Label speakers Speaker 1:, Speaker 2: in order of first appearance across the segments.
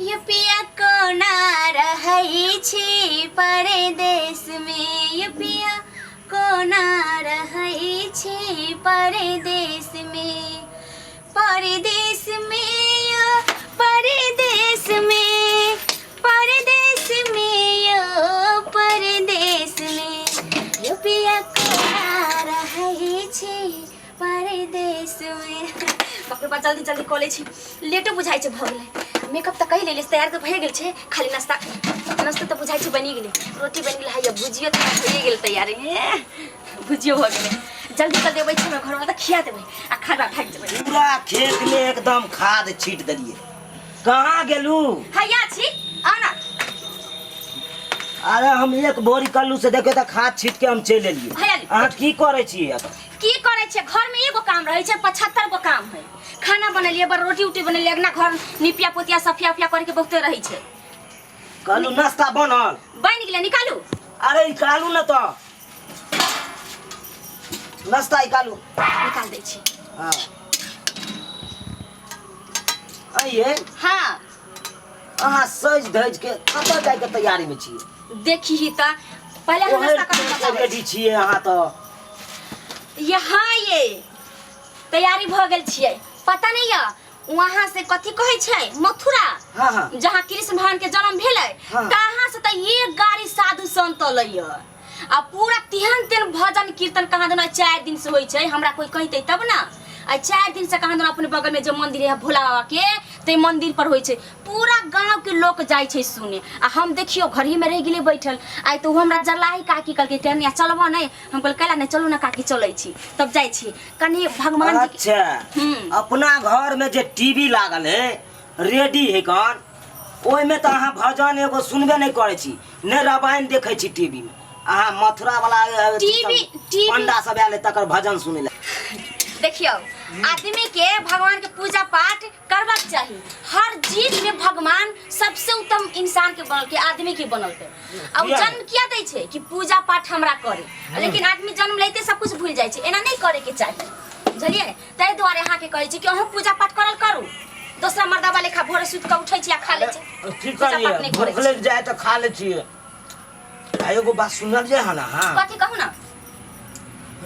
Speaker 1: यो पिया कोना रहै छी परदेश में, यो पिया कोना रहै छी परदेश में, परदेश में यो परदेश में, परदेश में यो परदेश में, यो पिया कोना रहै छी परदेश में। बाप रे बाप, जल्दी जल्दी कऽ लै छी, लेटो बुझाइ छै भऽ गेलै। मेकअप तऽ कहि लेलियै, तैयार तऽ भए गेल छै, खाली नाश्ता नाश्ता तऽ बुझाइ छै बनि गेलै, रोटी बनि गेलै, हैया भुजियो तऽ भइए गेल तैयार, हे भुजियो भऽ गेलै। जल्दी जल्दी अबै छै हमरा घरवाला तऽ खिया देबै आ खाना भागि जेबै।
Speaker 2: पूरा खेत में एकदम खाद छीट देलिए, कहाँ गेलू?
Speaker 1: हैया छी, आउ ना।
Speaker 2: अरे हम एक बोरी कल्लू से देखियो तऽ खाद छीट के हम चलि एलियै।
Speaker 1: हैया ली।
Speaker 2: अहाँ की करै छियै एतऽ?
Speaker 1: की करै छियै? घर में एगो काम रहै छै, 75 गो काम है। खाना बनेलियै, बड़ रोटी उटी बनेलियै, अगना घर निपिया पोतिया सफिया उफिया करके बहुते रहै छै।
Speaker 2: कहलू नाश्ता बनल?
Speaker 1: बनि गेलै, निकालू।
Speaker 2: अरे निकालू ने तऽ नाश्ता निकालू।
Speaker 1: निकाल दै छी।
Speaker 2: हाँ आइए।
Speaker 1: हाँ।
Speaker 2: अहाँ सज धज के कतऽ जाइके तैयारी में छियै?
Speaker 1: देखी ही तऽ पहले हम नाश्ता कर के बताबै।
Speaker 2: रेडी छियै अहाँ तऽ?
Speaker 1: यहाँ ये तैयारी भऽ गेल छियै, पता नहीं यऽ वहाँ से कथी कहै छै मथुरा।
Speaker 2: हाँ, हाँ।
Speaker 1: जहाँ कृष्ण भगवान के जन्म भेलै।
Speaker 2: हाँ।
Speaker 1: तहाँ से तऽ एक गाड़ी साधु संत अलै यऽ आ पूरा तेहन तेहन भजन कीर्तन कहाँ दना 4 दिन से होइ छै। हमरा कोई कहतै तब ना। आ 4 दिन से कहाँ दना अपने बगल में जो मंदिर है भोला बाबा के, ते मंदिर पर होइ छै, पूरा गांव के लोग जाइ छै सुने। आ हम देखियो घर ही में रह गेलियै बैठल। आइ तो हमरा जलाही काकी कहलकै टहनिया चलबो नहीं, हम कहलियै कैला नहीं, चलू ना काकी चलै छी, तब जाइ छी कनी भगवान जी के-
Speaker 2: अच्छा। अपना घर में जे टीवी लागल है, रेडी है कन, ओहिमे तऽ अहाँ भजन एगो सुनबे नहि करै छी, नहि रामायण देखै छी टीवी में। अहाँ मथुरा वाला
Speaker 1: टीवी
Speaker 2: पंडा सब आयल है तकर भजन सुनै लए।
Speaker 1: देखियौ आदमी के भगवान के पूजा पाठ करबाक चाही। हर चीज में भगवान सबसे उत्तम इंसान के बनल के आदमी के बनल के। आ उ
Speaker 2: किया?
Speaker 1: जन्म किया दै छै कि पूजा पाठ हमरा करे, लेकिन आदमी जन्म लैते सब कुछ भूल जाइ छै। एना नहीं करे के चाही, बुझलियै? ताहि दुआरे अहाँके कहै छी कि अहूँ पूजा पाठ करल करू। दोसरा मर्दाबा लेखा भोरे सुति कऽ उठै छी आ खा लै छी।
Speaker 2: की
Speaker 1: पूजा पाठ
Speaker 2: करियै,
Speaker 1: नहि करै
Speaker 2: भूख
Speaker 1: छी।
Speaker 2: लागि जाइ तऽ खा लै छियै। आ एगो बात सुनल जे हन अहाँ?
Speaker 1: कथी कहू ना?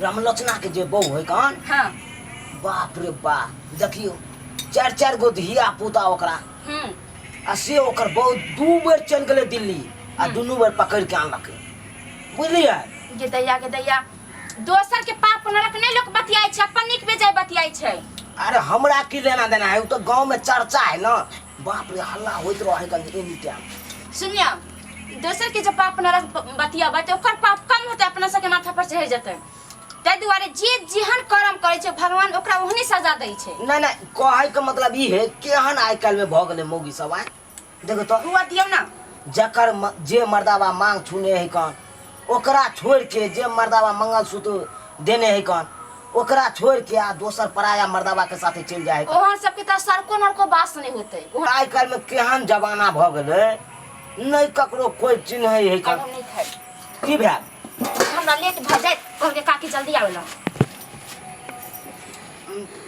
Speaker 2: रामलोचना के जे बहू है कन?
Speaker 1: हाँ।
Speaker 2: बाप रे बाप, देखियो 4 4 गो धिया पुता ओकरा। आ से ओकर बहू 2 बेर चलि गेलै दिल्ली आ 2 बेर पकड़ के आनलकै, बुझलियै?
Speaker 1: गे दैया गे दैया, दोसर के पाप नरक नहीं लोग बतियाई छै, अपन नीक बेजाय बतियाई छै।
Speaker 2: अरे हमरा की लेना देना है, उ तो गांव में चर्चा है ना। बाप रे हल्ला होइत रहे कन एनी टाइम।
Speaker 1: सुनिया, दोसर के जे पाप नरक बतियाबै तऽ ओकर पाप कम होतै, अपना सबके माथा पर चढ़ि जेतै। ताहि दुआरे जे जेहन कर्म करै छै भगवान ओकरा ओहने सजा दै छै।
Speaker 2: नहीं नहीं, कहै के मतलब ई है केहन आइ काल्हि में भऽ गेलै मौगी सब आइ। देखो तो
Speaker 1: हुआ दियौ ना।
Speaker 2: जकर जे मर्दाबा मांग छूने है कन ओकरा छोड़ के, जे मर्दाबा मंगलसूत्र देने है कन ओकरा छोड़ के आ दोसर पराया मर्दाबा के साथे चलि जाए है कन।
Speaker 1: ओहन सबके तऽ सरको नरको बास नहीं होतै। ओहन
Speaker 2: आइ काल्हि में केहन जमाना भऽ गेलै, नहीं ककरो कोई चिन्है है कन।
Speaker 1: आब हम नहीं खाइ।
Speaker 2: की भेल?
Speaker 1: हमरा लेट भऽ जायत, कहलकै काकी जल्दी आबै ला।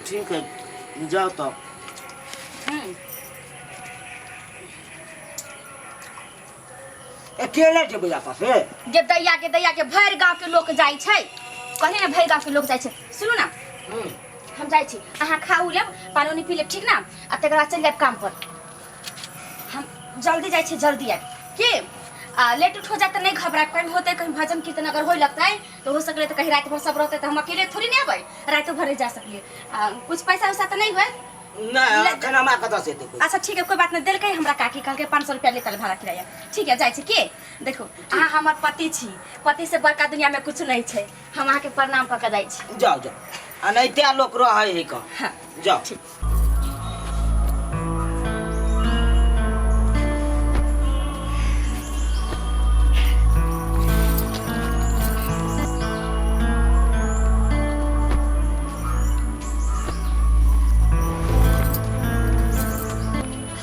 Speaker 2: ठीक है, जाओ तब। अकेले जेबै आपस से?
Speaker 1: गे दैया के दैया के भरि गांव के लोक जाइ छै, कहली ने भरि गांव के लोक जाइ छै। सुनू ना, हम जाइ छी, अहाँ खाउ लेब, पानि उनी पी लेब, ठीक ना? आ तकर बाद चलि जायब काम पर। हम जल्दी जाइ छी, जल्दी आयब की आ लेट उठ हो जाए तऽ नहीं घबरायब। कहीं होतै, कहीं भजन कीर्तन अगर होय लगतै तऽ हो सकलै तऽ कहीं राति भर सब रहतै तऽ हम अकेले थोड़ी नहीं अबै, रातिो भर जा सकलियै। आ कुछ पैसा उसा तऽ नहीं होय?
Speaker 2: नहीं, एखन हमरा कतऽ से एतै पैसा?
Speaker 1: अच्छा ठीक है, कोई बात नहीं। देलकै हमरा काकी, कहलकै 500 रुपया लेतल भाड़ा किराया। ठीक है, जाइ छी की। देखो अहाँ हमर पति छी, पति से बड़का दुनिया में कुछ नहीं छै। हम अहाँके प्रणाम कऽ के जाइ छी।
Speaker 2: जाओ जाओ, अनैते लोक रहै है कऽ।
Speaker 1: हाँ।
Speaker 2: जाओ।
Speaker 1: ठीक।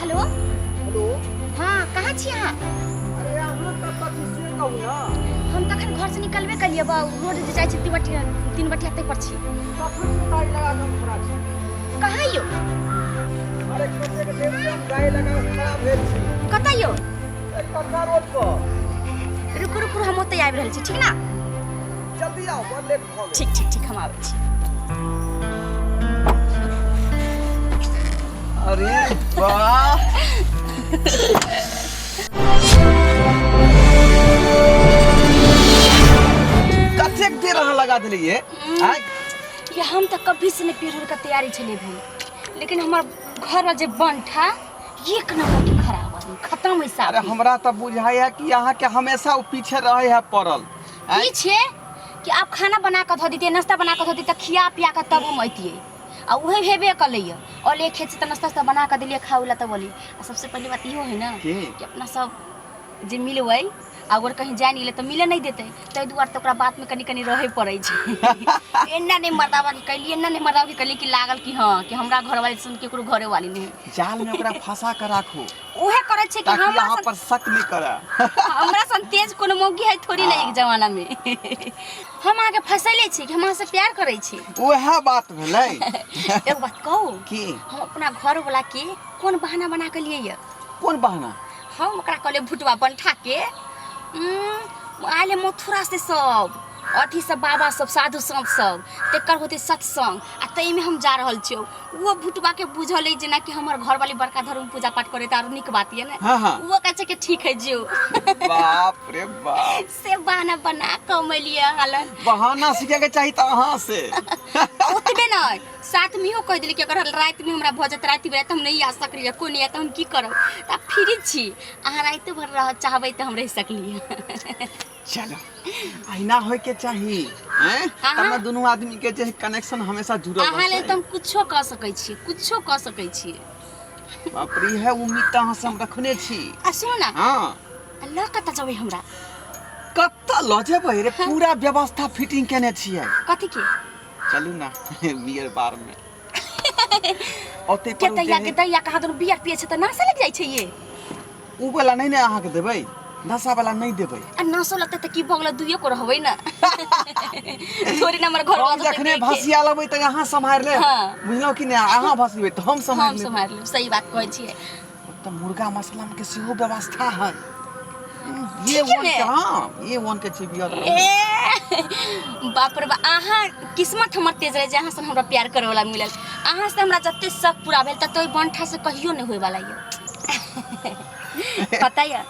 Speaker 1: हेलो।
Speaker 2: हेलो।
Speaker 1: हाँ, कहाँ छी अहाँ?
Speaker 2: अरे अहाँ कतऽ छी से कहू ना।
Speaker 1: हम तखन घर से निकलबे कलियै बा, रोड जे जाइ छै तीन बटिया, तीन बटिया तै पर छी।
Speaker 2: कखन से गाड़ी लगा कऽ हम खड़ा छी।
Speaker 1: कहाँ यौ?
Speaker 3: अरे कतेक देर से हम गाड़ी लगा के खड़ा भेल छी।
Speaker 1: कतऽ यौ?
Speaker 3: कटरा रोड पर।
Speaker 1: रुकू रुकू, हम ओतै आबि रहल छी, ठीक ना?
Speaker 3: जल्दी आउ, बड़ लेट भऽ गेल।
Speaker 1: ठीक ठीक ठीक, हम आबै छी।
Speaker 3: अरे वाह, कतेक देर अहाँ लगा देलियै आँय?
Speaker 1: ये हम तऽ कभी से नहि पेड़ के तैयारी छलै भेल, लेकिन हमर घर जे बनठा एक नंबर के खराब आदमी, खत्म है साहब।
Speaker 3: अरे हमरा तऽ बुझाइया कि अहाँके हमेशा ओ पीछे रहे है पड़ल। आँय?
Speaker 1: पीछे कि आप खाना बना कऽ धऽ दितियै, नाश्ता बना कऽ धऽ दितियै, तऽ खिया पिया कऽ तब हम अइतियै। आ उहे हेबे कलैया और एक खेत से तऽ नाश्ता उस्ता बना कऽ देलियै खाउ ला तब बोलियै। आ सबसे पहली बात इहो है ना
Speaker 3: की?
Speaker 1: कि अपना सब जे मिलबै अगर कहीं जाए नहीं तऽ मिले नहीं देतै, ताहि दुआरे तऽ ओकरा बातमे कनि कनि रहै पड़ै छै। एना नहि मर्दाबा के कैलियै, एना नहि मर्दाबा के कैलियै कि लागल कि हँ कि हमरा घरवाली सन केकरो घरेवाली नहि है।
Speaker 3: जाल में ओकरा फंसा के राखू।
Speaker 1: उहे करै छै कि
Speaker 3: ताकि
Speaker 1: हमरा
Speaker 3: अहाँ
Speaker 1: सन
Speaker 3: पर शक नहीं करे।
Speaker 1: हमरा सन तेज कोनो मौगी है थोड़ी ना एक जमाना में। हम अहाँके फंसैले छी कि हम अहाँसँ प्यार करै छी।
Speaker 3: वएह बात भेलै।
Speaker 1: एगो बात कहू?
Speaker 3: की?
Speaker 1: हम अपना घरवाला के कोन बहाना बना के लिए ये?
Speaker 3: कोन बहाना?
Speaker 1: हम ओकरा कहलियै भुटवा बंठा के, आयल है मथुरा से सब अथी सब बाबा सब साधु संत सब, तेकर होते सत्संग आ ताहिमे हम जा रहल छियौ। वो भुटवा के बुझल है जेनाकि हमर घरवाली बड़का धर्म पूजा पाठ करे तऽ आरो नीक बात ये ने।
Speaker 3: हाँ, हाँ।
Speaker 1: वो कहै छै कि ठीक है जो।
Speaker 3: बाप रे बाप,
Speaker 1: से बहाना बना कमेलियै हालन।
Speaker 3: बहाना सीखे के चाही तऽ अहाँ से।
Speaker 1: ओतबे नहि, साथ में इहो कहि देली कि अगर राति में हमरा भऽ जायत राति बिराति हम नहि आ सकलियै, कोइ नहि आयत तऽ हम की करब, तऽ आब फ्री छी, अहाँ रातिो भर रह चाहबै तऽ हम रहि सकलियै।
Speaker 3: चलो, अहिना होय के चाही हैं, तब ने दुनू आदमी के जे कनेक्शन हमेशा जुड़ल
Speaker 1: अहाँ लेल
Speaker 3: रहतै।
Speaker 1: तऽ हम कुछो कऽ सकै छी, कुछो कऽ सकै छी।
Speaker 3: बाप रे, इएह उम्मीद तऽ अहाँ से हम रखने छी।
Speaker 1: आ सुनू ना।
Speaker 3: हाँ।
Speaker 1: आ लऽ कतऽ जेबै हमरा?
Speaker 3: कतऽ लऽ जेबै रे, पूरा व्यवस्था फिटिंग केने छियै।
Speaker 1: कथी के?
Speaker 3: चलू ना बियर बार में। ओते
Speaker 1: के
Speaker 3: पर
Speaker 1: दैया के दैया कहाँ दुनू बियर पिए छै तऽ नशा लागि जाइ छै ये।
Speaker 3: उ वाला नहीं ने अहाँके देबै, नशा वाला नहीं देबै।
Speaker 1: आ नशो लगतै तऽ की भऽ गेलै, दुइयो को रहबै ना थोड़ी ना हमर घर
Speaker 3: हम जखने भसिया लेबै तऽ अहाँ सम्हारि लेब।
Speaker 1: हाँ।
Speaker 3: बुझलहुँ कि नहि? अहाँ भसिबै तऽ हम सम्हारि
Speaker 1: हम
Speaker 3: लेब।
Speaker 1: सम्हारि लेब, सही बात कहै छियै।
Speaker 3: तऽ मुर्गा मसला के सेहो व्यवस्था है। ये
Speaker 1: ठीके
Speaker 3: वन
Speaker 1: मे?
Speaker 3: के, हाँ, ये वन के छै बियर।
Speaker 1: ए बाप रे बा, अहाँ किस्मत हमर तेज रहे जे अहाँ से हमरा प्यार करे वाला मिलल। अहाँ से हमरा जते शक पूरा भेल तते ओहि बंठा से कहियो नहि होय वाला ये, पता ये?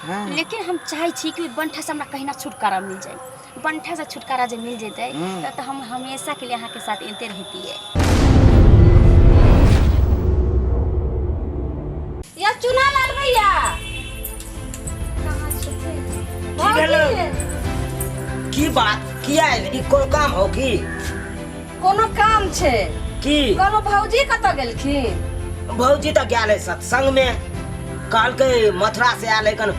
Speaker 3: हाँ।
Speaker 1: लेकिन हम चाहे छी कि ओहि बंठा से हमरा कहीं ना छुटकारा मिल जाए। बंठा से छुटकारा जे मिल जेतै तऽ हम हमेशा के लिए अहाँ के साथ एते रहतियै।
Speaker 4: या चुना लाल भैया।
Speaker 1: कहाँ छथिन?
Speaker 2: की भेलै? की बात, किया एली? कोनो काम हो की?
Speaker 4: कोनो काम छै।
Speaker 2: की?
Speaker 4: कोनो भौजी कतऽ गेलखिन?
Speaker 2: भौजी तऽ गेल है सत्संग में। कहलकै मथुरा से आयल है कन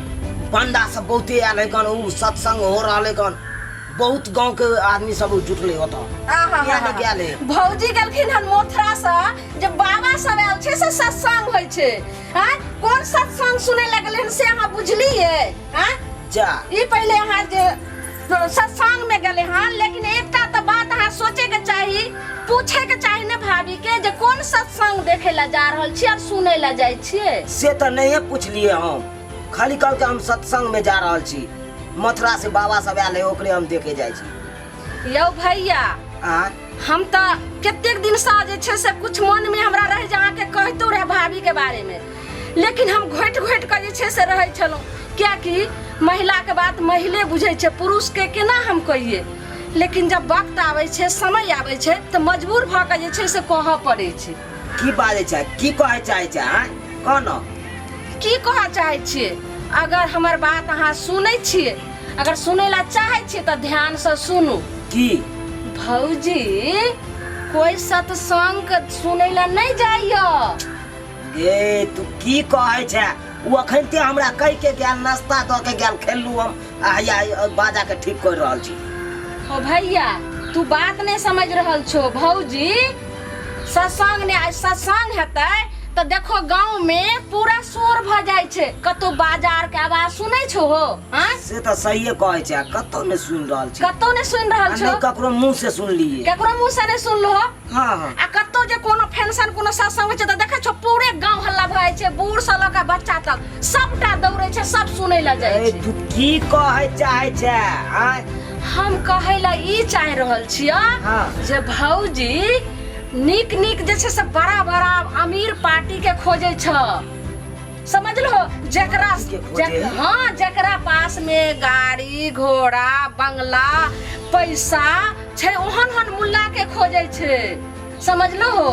Speaker 2: पंडा सब बहुते आयल है कन, उ सत्संग हो रहल है कन, बहुत गांव के आदमी सब जुटले ओतऽ।
Speaker 4: आहा,
Speaker 2: किया ने गेल है?
Speaker 4: भौजी गेलखिन हन मथुरा से, जे बाबा सब आयल छै से सत्संग होइ छै। आँय, कोन सत्संग सुनै लगलै हन से अहाँ बुझलियै? आँय?
Speaker 2: जा।
Speaker 4: ई पहिले अहाँ जे सत्संग में गेलै हन, लेकिन एकटा तऽ बात अहाँ सोचे के चाही, पूछे के चाही ने भाभी के जे कोन सत्संग देखे ला जा रहल छी और सुनै ला जाइ छियै।
Speaker 2: से तऽ नहिए पुछलियै हम, खाली कहलकै हम सत्संग में जा रहल छी, मथुरा से बाबा सब आयल है, ओकरे हम देखे जाइ छी।
Speaker 4: यौ भैया।
Speaker 2: आँय?
Speaker 4: हम तऽ कतेक दिन से जे छै से कुछ मन में हमरा रहे जे अहाँके कहितो रहे भाभी के बारे में, लेकिन हम घोटि घोटि कऽ जे छै से रहै छलहुँ, कियाकि महिला के बात महिले बुझै छै, पुरुष के केना हम कहियै। लेकिन जब वक्त आबै छै, समय आबै छै, तऽ मजबूर भऽ कऽ जे छै से कहऽ पड़ै छै।
Speaker 2: की बाजै छै, की कहै चाहै छै? आँय, कह न।
Speaker 4: की कहऽ चाहै छियै? अगर हमर बात अहाँ सुनै छियै, अगर सुनै ला चाहै छियै तऽ ध्यानसँ सुनू।
Speaker 2: की?
Speaker 4: भौजी कोइ सत्संग सुनै ला नहि जाइया।
Speaker 2: गे तू की कहै छै? ओ अखनते हमरा कहि के गेल, नाश्ता दऽ के गेल, खेललू हम आ हैया बाजा के ठीक कर रहल छी।
Speaker 4: ओ भैया तू बात नहीं समझ रहल छो। भौजी सत्संग ने, आज सत्संग हेतै तऽ देखो गाँव में पूरा शोर भऽ जाइ छै। छै कतौ बाजार के आवाज सुनै छो हो आँय
Speaker 2: से तऽ सहिए कहै छै आ कतौ नहि सुनि रहल छी
Speaker 4: कतौ नहि सुनि रहल
Speaker 2: आ
Speaker 4: छो
Speaker 2: नहि ककरो मुँह से सुनलियै
Speaker 4: केकरो मुँह से नहि सुनलो हो
Speaker 2: हाँ हाँ
Speaker 4: आ कतौ जे कोनो फंक्शन कोनो सत्संग होइ छै तऽ देखै छो पूरे गांव हल्ला भऽ जाइ छै बूढ़ से लऽ कऽ बच्चा तक सबटा दौड़ै छै सब सुनै लए जाइ
Speaker 2: ए
Speaker 4: छै
Speaker 2: तू की कहै चाहै छै आँय
Speaker 4: हम कहै लए ई चाहि रहल छियै
Speaker 2: हाँ।
Speaker 4: जे भौजी नीक नीक जे छै से बड़ा बड़ा अमीर पार्टी के खोजै छ समझलो जकरा
Speaker 2: के खोजे?
Speaker 4: हाँ जकरा पास में गाड़ी घोड़ा बंगला पैसा छै ओहन ओहन मुल्ला के खोजै छै समझलो हो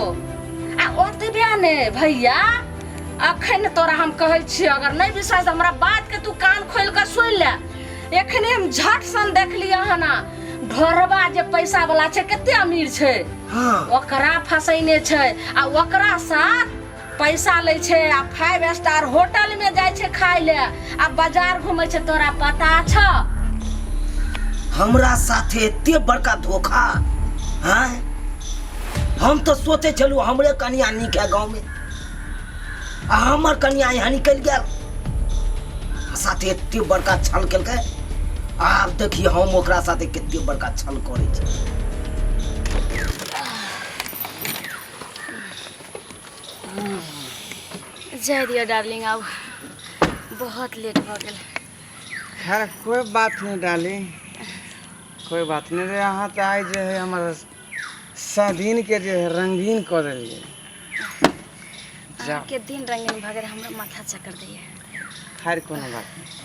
Speaker 4: आ ओतबे ने भैया अखन तोरा हम कहै छियै अगर नहि विश्वास तऽ हमरा बात के तू कान खोलि कऽ सुनि ले एखने हम झट सन देखलियै हन ढोरबा जे पैसा वाला छै कते अमीर छै
Speaker 2: हाँ
Speaker 4: ओकरा फसैने छै आ ओकरा साथ पैसा लै छै आ फाइव स्टार होटल में जाइ छै खाय ले आ बाजार घूमै छै तोरा पता छ
Speaker 2: हमरा साथे एते बड़का धोखा हाँ हम तऽ सोचै छलहुँ हमरे कनिया नीक है गाँवमे आ हमर कनिया यहाँ निकलि गेल साथे एते बड़का छल केलकै आब देखिए हम ओकरा साथे कते बड़का छल करै छी
Speaker 1: जाय दियौ डार्लिंग आब बहुत लेट भऽ गेल
Speaker 3: खैर कोई बात नहीं डाली कोई बात नहीं रे अहाँ तऽ आइ जे है हमर सदिन के जे है रंगीन कऽ देलियै जाओ
Speaker 1: अहाँके दिन रंगीन भऽ गेल हमरा माथा चक्कर दैया
Speaker 3: खैर कोनो बात नहीं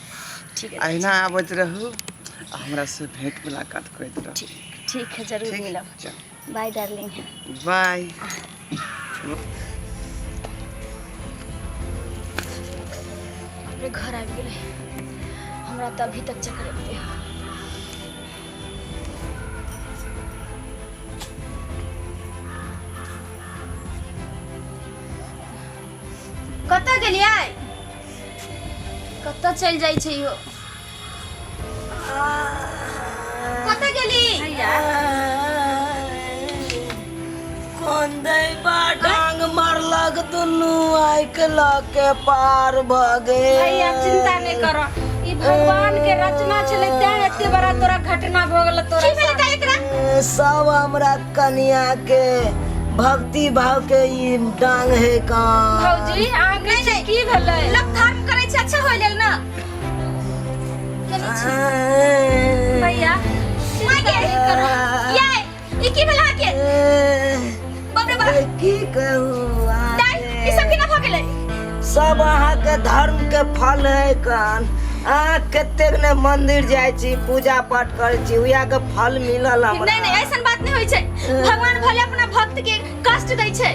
Speaker 1: ठीक है
Speaker 3: अहिना आबैत रहू आ हमरा से भेंट मुलाकात करैत रहू
Speaker 1: ठीक ठीक है जरूर
Speaker 3: ठीक
Speaker 1: मिलब
Speaker 3: चल
Speaker 1: बाय डार्लिंग
Speaker 3: बाय
Speaker 1: अपने घर आबि गेलै हमरा तऽ अभी तक चक्कर अबिते कतऽ गेलियै कतऽ चलि जाइ छै इहो कतऽ गेली
Speaker 2: कोन दैबा डांग मारलक दुनू आँखि लऽ के पार भऽ गेल
Speaker 4: भैया चिंता नहीं करो ई भगवान के रचना छलै तें एते बड़ा तोरा घटना भऽ गेल तोरा
Speaker 1: की भेलै ताई एकरा
Speaker 2: सब हमरा कनिया के भक्ति भाव के ई डांग है का
Speaker 4: भौजी अहाँ के
Speaker 1: नहीं, नहीं।
Speaker 4: की भेलै
Speaker 1: लोग धर्म करै छै अच्छा होय लेल ना केने छी
Speaker 4: भैया
Speaker 1: माय
Speaker 4: चिंता
Speaker 1: गे
Speaker 4: नहीं करो
Speaker 1: ये ई की भेल अहाँके बाप रे बाप
Speaker 2: की कहू
Speaker 1: दाई ई सब केना भऽ गेलै
Speaker 2: सब अहाँके धर्म के फल है कान अहाँ कतेक ने मंदिर जाइ छी पूजा पाठ करै छी उएह के फल मिलल हमरा
Speaker 1: नहीं नहीं ऐसन बात नहीं होई छै भगवान भले अपना भक्त के कष्ट दै छै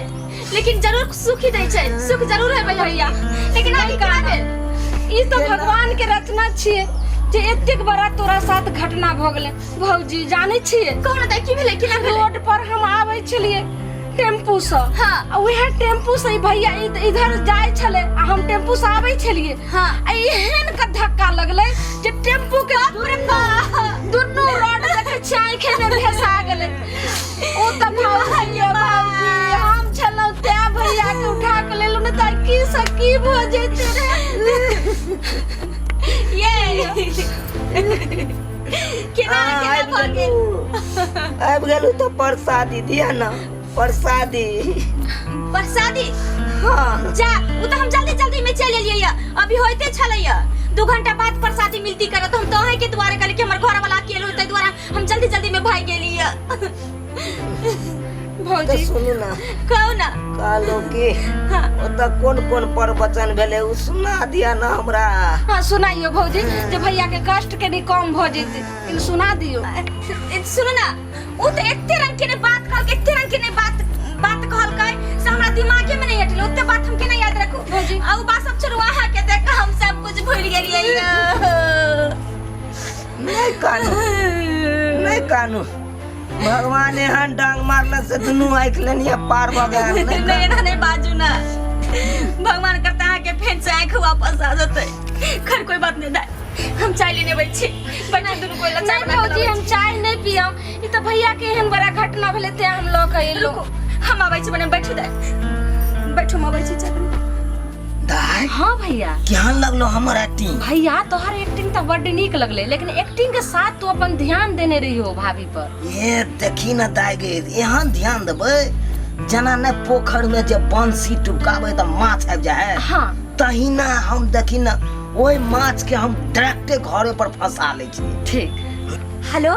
Speaker 1: लेकिन जरूर सुखी दै छै सुख जरूर हेबै भैया लेकिन अभी केना भेल
Speaker 4: ई तऽ भगवान के रचना छियै जे एतेक बड़ा तोरा साथ घटना भऽ गेलै भौजी जानै छियै
Speaker 1: कहू ने दाई की भेलै केना भेलै
Speaker 4: रोड पर हम आबै छलियै टेम्पू से
Speaker 1: हाँ।
Speaker 4: आ उहे टेम्पू से ई भैया इधर जाय छलै आ हम टेम्पू से आबै छलियै
Speaker 1: हाँ।
Speaker 4: आ एहन के धक्का लगलै जे टेम्पू के दुनू रॉड देखै छियै आँखे में भेसा गेलै ओ तऽ भौजी भौजी हम छलहुँ तैं भैया के उठा के लेलहुँ नहि तऽ की से की भऽ जैते रहे
Speaker 1: ये केना केना
Speaker 2: आबि
Speaker 1: भऽ गेल
Speaker 2: गेलहुँ आबि गेलहुँ तऽ प्रसादी दिअ ने प्रसादी
Speaker 1: प्रसादी
Speaker 2: हाँ
Speaker 1: जा उ तो हम जल्दी जल्दी में चल एलियै या अभी होइते छलै या 2 घंटा बाद प्रसादी मिलती करत हम तो अहीं के दुआरे कहली कि हमर घर वाला अकेले होते दुआरे हम जल्दी जल्दी में भाग गेली या
Speaker 2: तऽ
Speaker 4: भौजी
Speaker 2: सुनू ने
Speaker 1: कहू ना
Speaker 2: कहलहुँ कि
Speaker 1: हाँ।
Speaker 2: ओतऽ कोन कोन प्रवचन भेलै ओ सुना दिअ ने हमरा
Speaker 4: हाँ सुनाइयो भौजी जे भैया के कष्ट कनि कम भऽ जेतै कनि सुना दियौ
Speaker 1: सुनू ना उ तो एते रंग के ने बात कहलकै एते रंग के ने बात बात कहलकै से हमरा दिमागे में नहीं हटलै ओते बात हम केना याद रखू
Speaker 4: भौजी।
Speaker 1: आ उ बात सब छोड़ू अहाँ के देख के हम सब कुछ भूल गेलियै
Speaker 2: नहि कानू नहि कानू भगवान एहन डांग मारलक से दुनू आँखि लेनिये पार भऽ गेल नहि
Speaker 1: नहीं एना नहीं बाजू ना भगवान करता है कि फेर से आँख वापस आ जतै खैर कोई बात नहीं दाई हम चाय लेने बैठ छी बैठू दुनू कोई ला चाय
Speaker 4: नहीं
Speaker 1: बना के
Speaker 4: भौजी
Speaker 1: लाबै
Speaker 4: हम चाय नहीं पियब ई तऽ भैया के एहन बड़ा घटना भेलै तें हम लऽ के
Speaker 1: छी।
Speaker 4: एलहुँ
Speaker 1: रुकू हम आबै छी बने बैठू दाई बैठू हम आबै छी चाय बना।
Speaker 2: दाय
Speaker 4: हाँ भैया
Speaker 2: केहन लगलो हमर एक्टिंग
Speaker 4: भैया तोहर एक्टिंग तऽ बड्ड नीक लगले लेकिन एक्टिंग के साथ तू अपन ध्यान देने रही हो भाभी पर
Speaker 2: ये देखी न दाय गे एहन ध्यान देबै जेना ने पोखर में जे बंसी टुपकाबै तऽ माछ आबि जाइ है
Speaker 4: हाँ
Speaker 2: तहिना हम देखी न ओहि माछ के हम डायरेक्टे घरे पर फंसा लै छी
Speaker 4: ठीक
Speaker 1: हेलो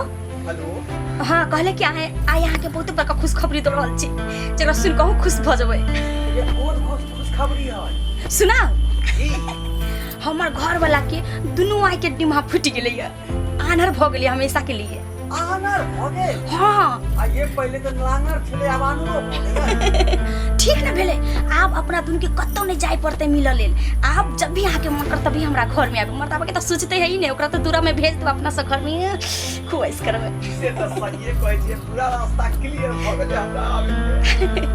Speaker 3: हेलो
Speaker 1: हाँ कहले कि अहाँ आइ अहाँके बहुत बड़का खुशखबरी दऽ रहल छी जकरा सुनि कऽ अहूँ खुश भऽ जेबै
Speaker 3: ये कोन खुश खुशखबरी है
Speaker 1: सुनाउ
Speaker 3: की
Speaker 1: हमर घरवाला के दुनू आँखि के डिम्हा फूटि गेलैया आन्हर भऽ गेलै हमेशा के लिए
Speaker 3: आनर भऽ गेल
Speaker 1: हाँ
Speaker 3: आ ये पहिले तऽ लांगर छलै आब आनरो भऽ गेलै
Speaker 1: ठीक ने भेलै आब अपना दुनू के कतौ नहि जाय पड़तै मिलऽ लेल आब जब भी अहाँके मन करत तभी हमरा घर में आबू मर्दाबा के तऽ सोचते है ही नहीं ओकरा तऽ दूरा में भेज देब अपना से घर में खूब ऐश करबै
Speaker 3: से तऽ सहिए कहै छियै पूरा रास्ता क्लियर भऽ गेलै हमरा आबै के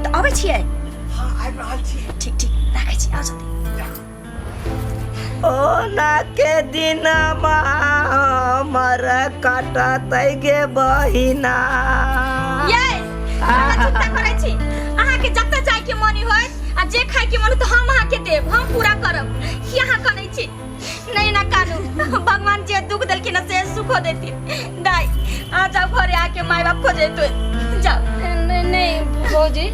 Speaker 1: तऽ अबै छियै
Speaker 3: हँ आबि रहल छी
Speaker 1: ठीक ठीक राखै छी आउ जल्दी
Speaker 2: ओना के दिन हमर कटतै गे बहिना
Speaker 1: ये अहाँ चिंता करै छी अहाँके जतऽ जायके मन होय आ जे खायके मन होय तऽ हम अहाँके देब हम पूरा करब की अहाँ करै छी नहीं ना कानू भगवान जे दुख देलखिन से सुखो देथिन दाई आ जाओ घरे आके माय बाप खोजेतो जाओ
Speaker 4: नहीं नहीं भौजी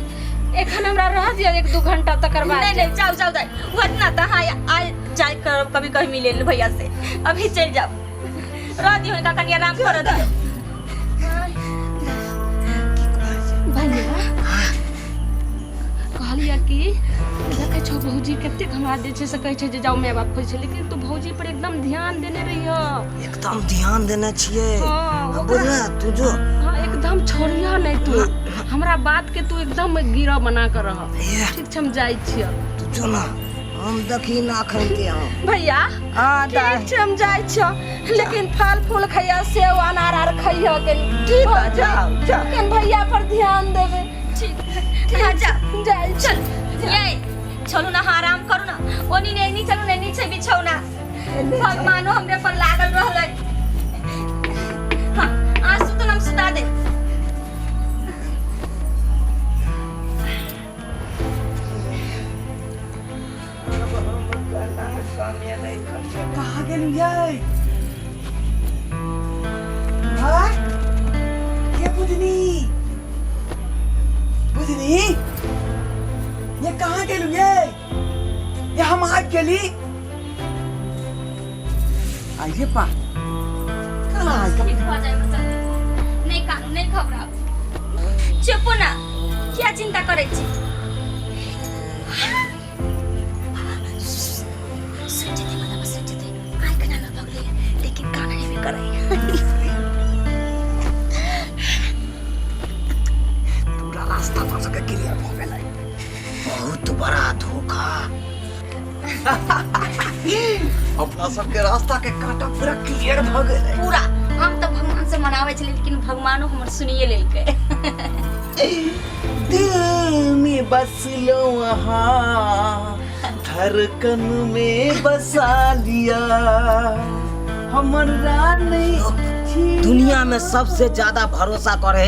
Speaker 4: एखन हमरा रह दिअ एक दू घंटा तकर बाद
Speaker 1: नहीं नहीं जाओ जाओ दाई होत ना तऽ हाँ आ जाय करब कभी कभी मिले ले भैया से अभी चल जाओ रह दियो हुनका कनि आराम करऽ दियौ
Speaker 4: भैया कहलियै कि देखै छौ भौजी कतेक हमरा जे छै से कहै छै जे जाउ माय बाप खोजै छै लेकिन तू भौजी पर एकदम ध्यान देने रहिह
Speaker 2: एकदम ध्यान देने छियै
Speaker 4: हाँ,
Speaker 2: बुझल तू जो
Speaker 4: हाँ एकदम छोड़िह नहि तू हमरा बात के तू एकदम गिरह बना कऽ रह ठीक छै हम जाइ छियै
Speaker 2: तू जो ना हम देखी ना अखन के हम
Speaker 4: भैया
Speaker 2: हाँ
Speaker 4: ठीक छै हम जाइ छियो लेकिन फल फूल खैया सेब अनार आर खैया कनी
Speaker 2: ठीक है जाओ जाओ
Speaker 4: कन भैया पर ध्यान देबै
Speaker 1: ठीक हाँ जाओ
Speaker 4: जाइ
Speaker 1: चल ये चलू ना हाँ आराम करू ना ओनी ने एनी चलू ने एनी छै बिछौना भगवानो हमरे पर लागल रहलै हाँ आ सुतल हम सुता दे
Speaker 3: कहाँ गेलियै हाँ के बुझनी बुझनी ये कहाँ गेलियै ये हम आबि गेली आइए पा कहाँ आबि
Speaker 1: ठीक भऽ जाएब जल्दी नहीं कानू नहीं घबराउ चुप ना किया चिंता करै छी सुनि जेतै मतलब सुनि जेतै आँखि ना भऽ गेलै लेकिन कान हेबे करै
Speaker 2: पूरा रास्ता पर सबके क्लियर भऽ गेलै बहुत बड़ा धोखा
Speaker 3: अपना सबके रास्ता के कांटा पूरा क्लियर भऽ गेलै
Speaker 1: पूरा हम तऽ भगवान से मनाबै छलियै लेकिन भगवानो हमर सुनिए लेलकै
Speaker 3: दिल में बस लो अहाँ धड़कन में बसा लिया हमर रानी
Speaker 2: दुनिया में सबसे ज्यादा भरोसा करे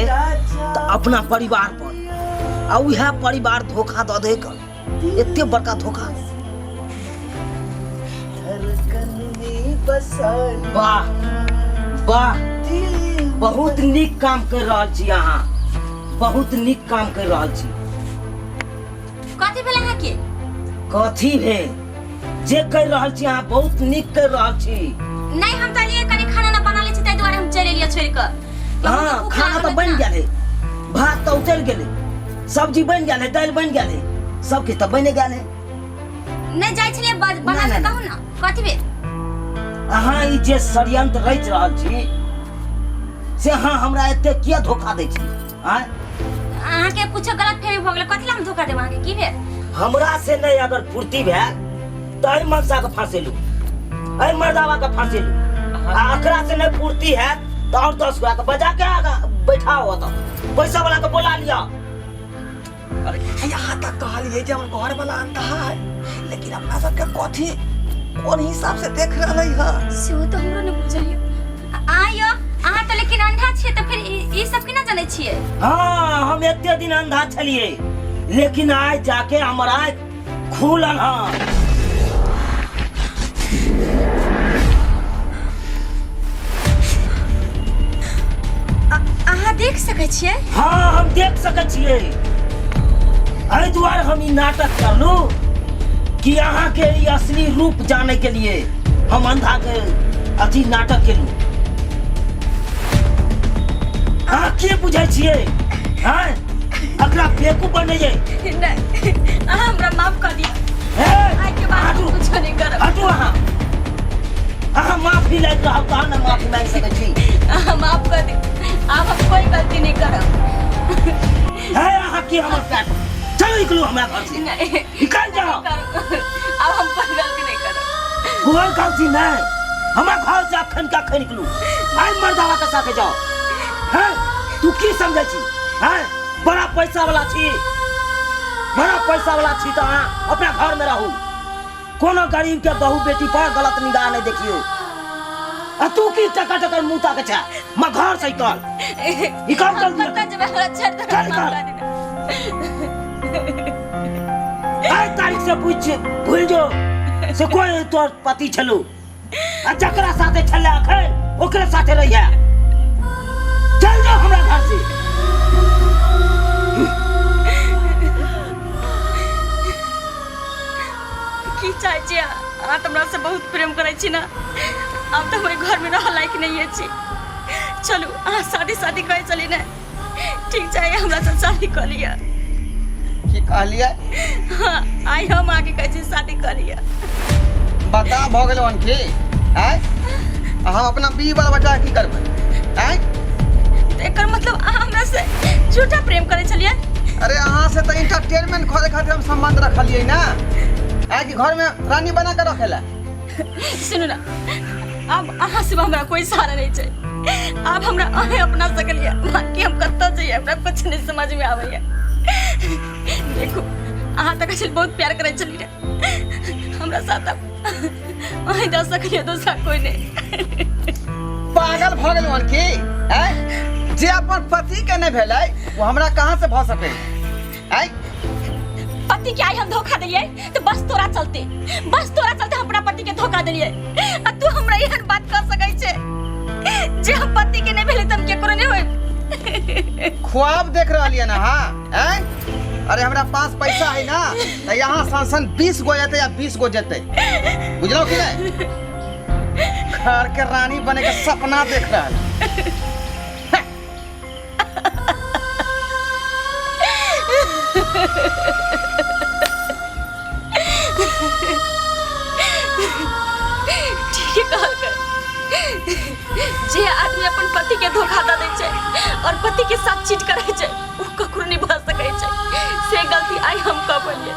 Speaker 2: तो अपना परिवार पर आ उएह परिवार धोखा दऽ दे कर एते बड़का धोखा
Speaker 3: धड़कन में बसा लिया
Speaker 2: वाह वाह
Speaker 3: दिल
Speaker 2: बहुत नीक काम कर रहल छी अहाँ बहुत नीक काम कर रहल छी
Speaker 1: कथी भेल अहाँके
Speaker 2: कथी भेल जे कर रहल छी अहाँ बहुत नीक कर रहल छी
Speaker 1: नहीं हम तऽ लिए कनि खाना ना बना लै छी ताहि दुआरे हम चलि एलियै छोड़ि कऽ
Speaker 2: हाँ खाना तऽ बनि गेल है भात तऽ उतरि गेलै सब्जी बनि गेल है दालि बनि गेल है सब किछु तऽ बनि गेल है
Speaker 1: नहि जाइ छलियै बना
Speaker 2: ना,
Speaker 1: कऽ
Speaker 2: ना,
Speaker 1: कहू ना कथी भेल
Speaker 2: अहाँ ई जे षड्यंत्र रचि रहल छी से अहाँ हमरा एते किया धोखा दै छी आँय
Speaker 1: अहाँके कुछो गलत फहमी भऽ गेलै कथी लए हम धोखा देब अहाँके की भेल
Speaker 2: हमरा से नहीं अगर फुर्ती भेल तऽ एहि मनसा के फंसेलू एहि मर्दावा के फंसेलू आ एकरा से नहीं फुर्ती है तऽ और 10 गोरा के बजा के आगा बैठाओ ओतऽ पैसा वाला के बोला लिया
Speaker 3: अरे यहाँ तक कहलिए जे हमर घर वाला अंधा है लेकिन अपना सबके कथी कोन हिसाब से देख रहले है
Speaker 1: सेहो तऽ हमरो नहि बुझल यऽ आँ यौ अहाँ तऽ लेकिन अंधा छियै तऽ फेर ई सब केना जनै छियै
Speaker 2: हाँ हम एते दिन अंधा छलिए लेकिन आज जाके हमर आँख खुल अन्हार।
Speaker 1: अहाँ देख सकै छियै?
Speaker 2: हाँ, हम देख सकै छियै। एहि दुआरे हम ई नाटक करलू कि अहाँ के ई असली रूप जाने के लिए हम अंधा के अथी नाटक केलू। अहाँ की बुझै छियै? हैं, अकरा बेवकूफ बनैयै?
Speaker 1: नहीं, अहाँ हमरा माफ कर दिअ।
Speaker 2: हे,
Speaker 1: आइ के बाद
Speaker 2: हटू।
Speaker 1: हम कुछो नहीं करब।
Speaker 2: हटू। अहाँ अहाँ माफी लागि रहल तहन ने माफी मांगि सकै छी।
Speaker 1: अहाँ माफ कर दिअ, आब हम कोई गलती नहीं करब।
Speaker 2: हे, अहाँ की हमर पैर चलो, निकलू हमरा घर से।
Speaker 1: नहीं,
Speaker 2: निकल जाओ।
Speaker 1: करब। आब हम कोई गलती नहीं करब।
Speaker 2: कोई गलती नहीं, हमरा घर से अखन के अखन निकलू। आइ मर्दावा के साथे जाओ। हैं, तू की समझै छी? हैं, बड़ा पैसा वाला छी, बड़ा पैसा वाला छी, तऽ अहाँ अपना घर में रहू, कोनो गरीब के बहू बेटी पर गलत निगाह नहीं देखियो। आ तू की टकर टकर मुंह ताके छै? मैं घर से निकल, निकल जल्दी।
Speaker 1: कतऽ जेबै? हमरा छोड़ि दे।
Speaker 2: चल,
Speaker 1: माफ
Speaker 2: निकल।
Speaker 1: कर दिअ।
Speaker 2: आइ तारीख से पूछ भूल जो से कोई तोर पति छलू आ जकरा साथे छले अखन ओकरे साथे रहिया। चल जाओ हमरा घर से।
Speaker 1: की चाहै छी अहाँ? अहाँ तऽ हमरा से बहुत प्रेम करै छी ने? आब तऽ हमरे घरमे रहऽ लायक नहीं छी। चलू, अहाँ शादी शादी कहै चली ने, ठीक छै, हमरा से शादी कऽ लिअ।
Speaker 3: की कहलियै?
Speaker 1: हाँ, आइ हम अहाँके कहै छी, शादी कऽ लिअ।
Speaker 3: बता भऽ गेलौ हन की आँय? आ हम अपना बीवी बाल बच्चा के की करबै आँय?
Speaker 1: तऽ एकर मतलब अहाँ हमरा से झूठा प्रेम करै छलियै?
Speaker 3: अरे, अहाँ से तऽ इंटरटेनमेंट करे खातिर हम संबंध रखलियै ना, आँय, कि घर में रानी बना के रखेला।
Speaker 1: सुनू ना, आब अहाँ सिवा हमरा कोई सहारा नहीं छै। आब हमरा अहें अपना सकलियै, बाकी हम कतऽ जइयै, हमरा कुछ नहीं समझ में आबैया। देखू, अहाँ तऽ कहै छलियै बहुत प्यार करै छलियै हमरा साथ, आब अहें दऽ सकलियै, दोसरा कोई नहीं।
Speaker 3: पागल भऽ गेलौ हन की आँय? जे अपन पति के नहीं भेलै वो हमरा कहाँ से भऽ सकै आँय?
Speaker 1: पति के आइ हम धोखा देलियै तऽ बस तोरा चलते, बस तोरा चलते हम अपना पति के धोखा देलियै, आ तू हमरा एहन बात कह सकै छै जे हम पति के नहीं भेलै तऽ हम केकरो नहीं होय?
Speaker 3: ख्वाब देख रहलियै ना हाँ आँय? अरे, हमरा पास पैसा है ना तऽ यहाँ सन सन 20 गो जेतै या 20 गो जेतै, बुझलौ कि नहीं? घर के रानी बने के सपना देख रहल।
Speaker 1: ठीके कहलकै, जे आदमी अपन पति के धोखा दऽ दै छै और पति के साथ चीट करै छै, ओ ककरो नहि भऽ सकै छै। से गलती आइ हम कऽ पलियै।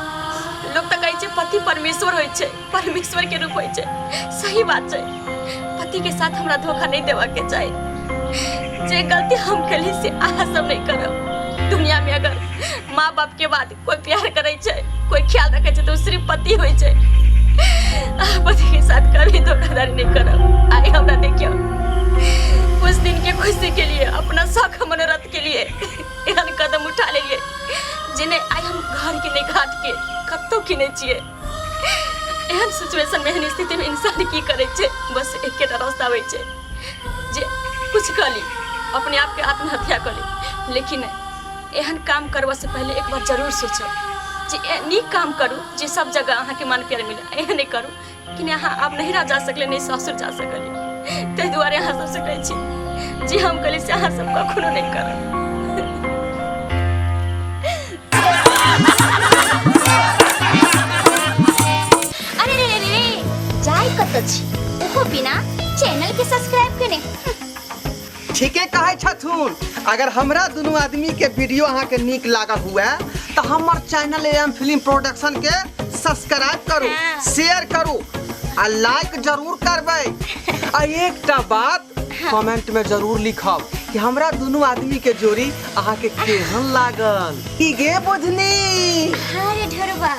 Speaker 1: लोक तऽ कहै छै पति परमेश्वर होइ छै, परमेश्वर के रूप होइ छै। सही बात छै, पति के साथ हमरा धोखा नहीं देवा के चाही। जे गलती हम केली से अहाँ सब नहीं करब। दुनिया में अगर माँ बाप के बाद कोई प्यार करे छै, कोई ख्याल रखे छै, तो उ सिर्फ पति होइ छै। अहाँ पति के साथ कभी धोखाधड़ी नहीं करब। आइ हमरा देखियौ, कुछ दिन के खुशी के लिए, अपना शौक मनोरथ के लिए एहन कदम उठा लेलिए जे नहि आइ हम घर के नहि, घाट के, कतौ के नहि छियै। एहन सिचुएशन में, एहन स्थिति में इंसान की करै छै? बस एकेटा रास्ता होइ छै जे कुछ कऽ ली, अपने आपके आत्महत्या कऽ ली। लेकिन एहन काम करबऽ से पहले एक बार जरूर सोचब जे नीक काम करू जे सब जगह अहाँके मान प्यार मिले। एहन नहि करू कि नहि अहाँ आब नहिरा जा सकले, नहि सासुर जा सकलियै। ताहि दुआरे अहाँ सबसँ कहै छी, जे हम कहली से अहाँ सब कखनो नहि करब।
Speaker 5: अरे रे रे रे, जाय कतऽ छी ओहो बिना चैनल के सब्सक्राइब केने?
Speaker 3: ठीके कहै छथुन। अगर हमरा दुनू आदमी के वीडियो अहाँ के नीक लागल हुए तऽ हमर चैनल एम फिल्म प्रोडक्शन के सब्सक्राइब करू, शेयर करू आ लाइक जरूर करबै। आ एकटा बात कमेंट में जरूर लिखब कि हमरा दुनू आदमी के जोड़ी अहाँ के केहन लागल। की गे बुझनी?
Speaker 5: हाँ रे ढोरबा।